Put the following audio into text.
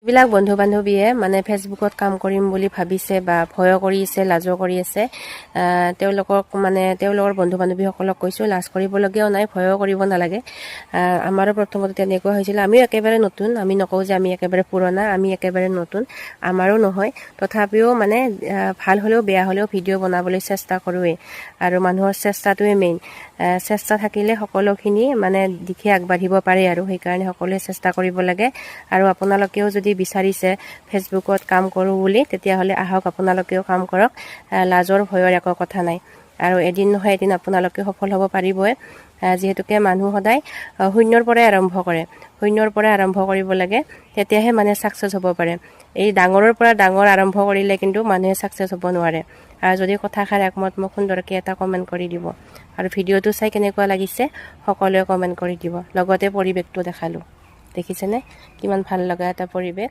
যিবিলাক বন্ধু বান্ধৱীয়ে মানে ফেচবুকত কাম কৰিম বুলি ভাবিছে বা ভয়ো কৰি আছে, লাজো কৰি আছে, তেওঁলোকক মানে তেওঁলোকৰ বন্ধু বান্ধৱীসকলক কৈছোঁ, লাজ কৰিবলগীয়াও নাই, ভয়ো কৰিব নালাগে। আমাৰো প্ৰথমতে তেনেকুৱা হৈছিল। আমিও একেবাৰে নতুন, আমি নকওঁ যে আমি একেবাৰে পুৰণা, আমি একেবাৰে নতুন, আমাৰো নহয়। তথাপিও মানে ভাল হ'লেও বেয়া হ'লেও ভিডিঅ' বনাবলৈ চেষ্টা কৰোঁৱেই আৰু মানুহৰ চেষ্টাটোৱে মেইন। চেষ্টা থাকিলে সকলোখিনি মানে দিশে আগবাঢ়িব পাৰে আৰু সেইকাৰণে সকলোৱে চেষ্টা কৰিব লাগে। আৰু আপোনালোকেও যদি বিচাৰিছে ফেচবুকত কাম কৰোঁ বুলি, তেতিয়াহ'লে আহক, আপোনালোকেও কাম কৰক। লাজৰ ভয়ৰ একো কথা নাই আৰু এদিন নহয় এদিন আপোনালোকে সফল হ'ব পাৰিবই, যিহেতুকে মানুহ সদায় শূন্যৰ পৰাই আৰম্ভ কৰে। শূন্যৰ পৰাই আৰম্ভ কৰিব লাগে, তেতিয়াহে মানে ছাকচেছ হ'ব পাৰে। এই ডাঙৰৰ পৰা ডাঙৰ আৰম্ভ কৰিলে কিন্তু মানুহে ছাকচেছ হ'ব নোৱাৰে। আৰু যদি কথাষাৰ একমত, মোক সুন্দৰকৈ এটা কমেণ্ট কৰি দিব আৰু ভিডিঅ'টো চাই কেনেকুৱা লাগিছে সকলোৱে কমেণ্ট কৰি দিব। লগতে পৰিৱেশটো দেখালোঁ, দেখিছেনে কিমান ভাল লগা এটা পৰিৱেশ।